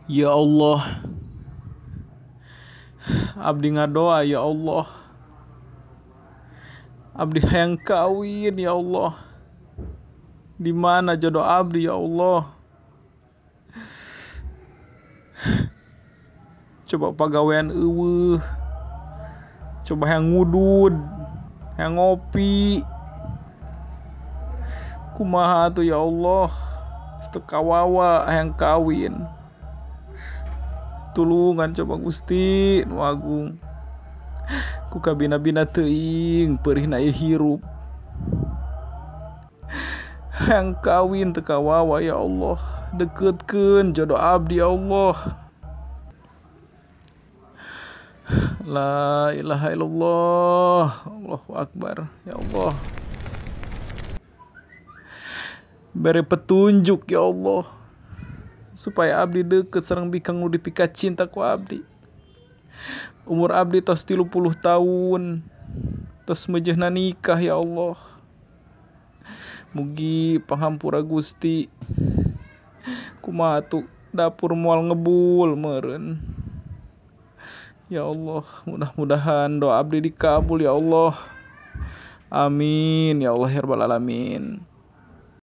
Ya Allah, abdi ngadoa ya Allah, abdi hayang kawin ya Allah. Di mana jodoh abdi ya Allah? Coba pagawean eueuh, coba hayang ngudud, hayang ngopi. Kumaha tuh ya Allah? Teu kawawa hayang kawin. Tulungan coba Gusti nu agung. Ku kabina-bina teuing peurihna ieu hirup. Hayang kawin teu kawawa ya Allah. Deketkeun jodoh abdi ya Allah. La ilaha illallah, Allahu akbar ya Allah. Beri petunjuk ya Allah, supaya abdi deket sareng bikang nu dipika cinta ku abdi. Umur abdi tos 30 tahun, tos mejehna nikah ya Allah. Mugi panghampura Gusti. Kumaha tuh dapur moal ngebul meureun. Ya Allah, mudah-mudahan doa abdi dikabul ya Allah. Amin ya Allah ya rabbal alamin.